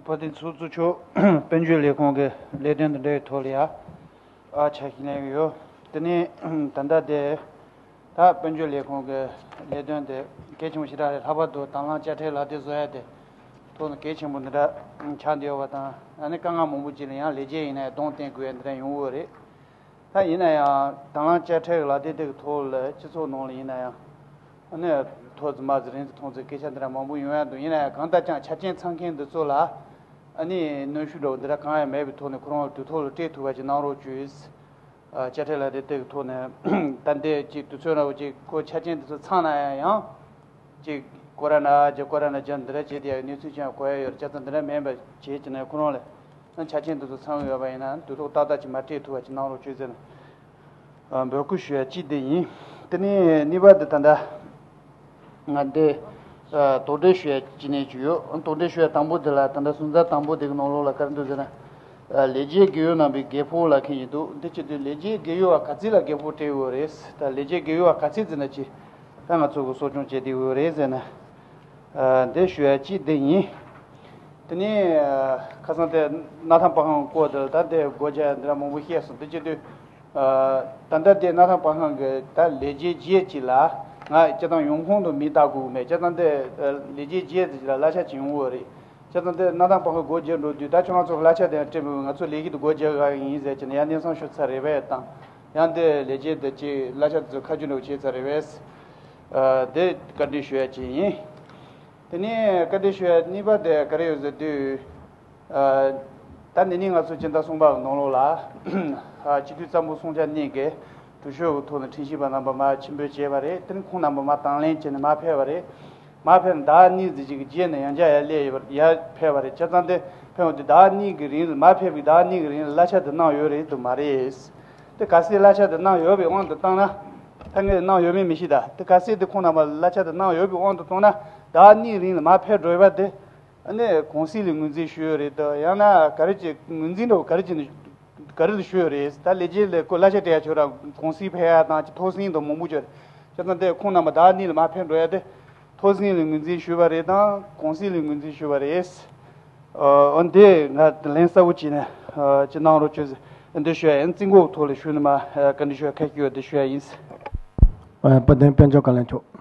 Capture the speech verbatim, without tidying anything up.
དཔལ་ལྡན་ཚོགས་གཙོ་མཆོག་དཔལ་འབྱོར་ལས་ཁུངས་ཀྱི་ལས་དོན་དང་འབྲེལ་བའི་ཐོག་ལ་ཡ། ཨ་ཆ་ཤས་གནང་གི་ཡོད། དེ་ནས་ད་ལྟ་དེ་ད་དཔལ་འབྱོར་ལས་ཁུངས་ཀྱི་ལས་དོན་དེ་གལ་ཆེན་པོ་ཞེ་དྲག་རེད། ལྷག་པར་དུ་དང་བླངས་དཔྱ་ཁྲལ་ལག་དེབ་བཟོ་ཡ་དེ་ཐོག་ནས་གལ་ཆེན་པོ་འདི་འདྲ་ཆགས་བསྡད་ཡོད་པ་དང་། ཨ་ནི་དཀའ་ངལ་མང་པོ་ཅིག་ལ་ཡང་ལས་བྱེད་ཡིན་ན་ཡང་གདོང་བསྟན་དགོས་ཡ་འདི་འདྲ་ཡོང་གི་ཡོད་རེད། ད་ཡིན་ན་ཡང་དང་བླངས་དཔྱ་ཁྲལ་གྱི་ལག་དེབ་དེ་གི་ཐོག་ལ་སྤྱི་ཚོགས་ནང་ལ་ཡིན་ན་ཡང་ཨ་ནི་མཐོ་ཙམ་དམའ་ཙམ་རིང་ཙམ་ཐུང་ཙམ་སྐད་ཆ་འདི་འདྲ་མང་པོ་ཡོང་ཡ་འདུག་ཡིན་ན་ཡང་གང་ལྟར་ཀྱང་ཆ་རྐྱེན་ཚང་མཁན་འདི་ཚོ་ལ་ཨ་ནི་གནོན་ཤུགས་འདྲ་བོ་འདི་འདྲ་གང་ཡང་མེད་པའི་ཐོག་ནས་ཁོ་རང་ལ་དུས་ཐོག་ལ་སྤྲད་ཐུབ་པ་ཅིག་གནང་རོགས་བྱོས། ཨ་དཔྱ་ཁྲལ་ལག་དེབ་དེ་གི་ཐོག་ནས་ད་འདི་ཅིག་དུས་ཚོད་འདྲ་བོ་ཅིག་ཁོ་ཆ་རྐྱེན་འདི་ཚོ་ཚང་ན་ཡང་ཡང་། ཅིག་ཀོ་ར་ན་ཇ་ཀོ་ར་ན་ཇ་འདི་འདྲ་བྱས་ཏེ་ཡང་གནས་ཚུལ་ཅན་གོ་ཡ་ཡོད་རེད། བྱས་ཙང་འདི་འདྲ་མིན་པ་བྱས་ཀྱི་ན་ཁོ་རང་ལ་ཆ་རྐྱེན་འདི་ཚོ་ཚང་ཡོད་པ་ཡིན་ན་དུས་ཐོག་ཏག་ཏག་ཅིག་མར་སྤྲད་ཐུབ་པ་ཅིག་གནང་རོགས་བྱོས་ཟེར་ནས་འབོད་སྐུལ་ཞུ་ཡ་གཅིག་དེ་ཡིན། དེ་ནས་གཉིས་པ་དེ་ད་ལྟ་ང་འདི་དོགས་འདྲི་ཞུ་ཡ་གཅིག་ནས་ཅིག་ཡོད། དོགས་འདྲི་ཞུ་ཡ་དང་པོ་དེ་ལ་ད་ལྟ་གསུང་ཚར་དང་པོ་དེ་གི་ནང་ལོགས་ལ་ག་རེ་འདུག་ཟེར་ན། ལས་བྱེད་རྒས་ཡོལ་གནང་བའི་རྒད་པོ་ལབ་མཁན་ཡིན་འདུག་འདི་བྱེད་དུས་ལས་བྱེད་རྒས་ཡོལ་བ་ག་ཚད་ལ་རྒད་པོ་སྤྲད་ཡོད་རེད། ད་ལས་བྱེད་རྒས་ཡོལ་བ་ག་ཚད་ཟེར་ན་ཅི། ད་ང་ཚོ་གི་གསོ་སྐྱོང་བྱེད་བསྡད་ཡོད་རེད་ཟེར་ན། ཨ་འདི་ཞུ་ཡ་གཅིག་འདི་ཡིན། དེ་ནས་ཨ་ཁ་སང་དེ་གནའ་ཐང་པ་ཧང་སྐོར་དེ་ལ་ད་དེ་སྒོ་རྒྱག་ཡ་འདི་འདྲ་མང་པོ་བཤད་སོང་། འདི་བྱེད་དུས་ཨ་ད་ལྟ་དེ་གནའ་ཐང་པ་ཧང་གི་ད་ལས་བྱེད་རྒྱས་ཅིག་ལ་ང་སྤྱིར་བཏང་ཡོང་ཁུངས་དུ་མི་ལྟ་དགོས་མེད། སྤྱིར་བཏང་དེ་ཨ་ལས་བྱེད་རྒྱས་ཅིག་ལ་གླ་ཆ་ཅིག་ཡོང་གི་ཡོད་རེད། བྱས་ཙང་དེ་གནའ་ཐང་པ་ཧང་སྒོ་རྒྱག་འགྲོ་དུས་ད་ཁྱོད་རང་ཚོ་གི་གླ་ཆ་དེ་ཡང་སྤྲད་མི་དགོས། ང་ཚོ་ལས་ཀྱི་དུ་སྒོ་རྒྱག་ག་ཡིན་ཟེར་གྱི་ནས་ཡང་གནས་ཚང་ཞུ་ཚར་རེད་པས་དང་། ཡང་དེ་ལས་བྱེད་དེ་ཅིག་གླ་ཆ་དེ་ཚོ་ཁ་རྒྱུན་འགྲོ་བྱས་ཚར་རེད་པས། ཨ་དེ་བཀའ་འདྲི་ཞུ་ཡ་ཅིག་ཡིན། དེ་ནས་བཀའ་འདྲི་ཞུ་ཡ་གཉིས་པ་དེ་ག་རེ་ཡོད་ཟེར་དུས། ཨ་ད་འདི་ནས་ང་ཚོ་སྤྱི་ཟླ་གསུམ་པ་གི་ནང་ལོགས་ལ་ཨ་སྤྱི་འཐུས་གཙང་པོ་སྲུང་བྱ་གཉིས་ཀྱི་གྲོས་ཆོད་ཀྱི་ཐོག་ནས་ཁྲིམས་ཞིབ་པ་རྣམ་པ་མར་ཕྱིར་འབུད་བྱས་པ་རེད། དེ་ནས་ཁོང་རྣམ་པ་མར་དང་ལེན་བྱས་ནས་མར་ཕེབས་པ་རེད། མར་ཕེབས་ནས་ཟླ་གཉིས་ཙམ་ཅིག་གི་རྗེས་ནས་ཡང་བསྐྱར་ཡར་སླེབས་ཡོད་པ་ཡར་ཕེབས་པ་རེད། བྱས་ཙང་དེ་ཕེབས་འོང་དུས་ཟླ་གཉིས་ཀྱི་རིང་ལ་མར་ཕེབས་པའི་ཟླ་གཉིས་ཀྱི་རིང་ལ་གླ་ཆ་དེ་གནང་ཡོད་རེད་དམ་མ་རེད། དེ་གལ་སྲིད་གླ་ཆ་དེ་གནང་ཡོད་པའི་དབང་དུ་བཏང་ན། ད་ངས་གནང་ཡོད་མེད་མི་ཤེས། ད་དེ་གལ་སྲིད་དེ་ཁོང་རྣམ་པ་གླ་ཆ་དེ་གནང་ཡོད་པའི་དབང་དུ་བཏང་ན་ཟླ་གཉིས་རིང་ལ་མར་ཕེབས་འགྲོ་ཡོད་པ་དེ། ཨ་ནི་གུང་སྲིད་ལ་ངོས་འཛིན་ཞུས་ཡོད་རེད་དམ། ཡང་ན་ག་རེ་བྱས་ངོས་འཛིན་འདྲ་བོ་ག་རེ་བྱས་ནས་ག་རེ་ལ་ཞུས་ཡོད་རེད། ད་ལས་བྱེད་ལས་ཁོ་གླ་ཆ་སྤྲད་ཡ་ཆོག་ར་གུང་སྲིད་ཕེབས་ཡ་དང་ཅིག་ཐོག་སེང་དང་མང་པོ་ཅིག་ཡོད་རེད། བྱས་ཙང་དེ་ཁོང་རྣམ་པ་ཟླ་གཉིས་ལ་མར་ཕེབས་འགྲོ་ཡ་དེ་ཐོག་སེང་ལ་ངོས་འཛིན་ཞུས་པ་རེད་དང་གུང་སྲིད་ལ་ངོས་འཛིན་ཞུས་པ་རེད། ཨ་འདི་ང་ལན་གསལ་པོ་བྱས་ནས་ཅིག་གནང་རོགས་བྱོས་ཟེར་འདི་ཞུ་ཡ་ཡིན། རྩིས་འགོ་ཐོག་ལ་ཞུས་ནས་མར་བཀའ་འདྲི་ཞུ་ཡ་ཁ་ཤས་ཡོད་དེ་ཞུ་ཡ་ཡིན། ཨ་དཔལ་ལྡན་དཔལ་འབྱོར་བཀའ་བློན་མཆོག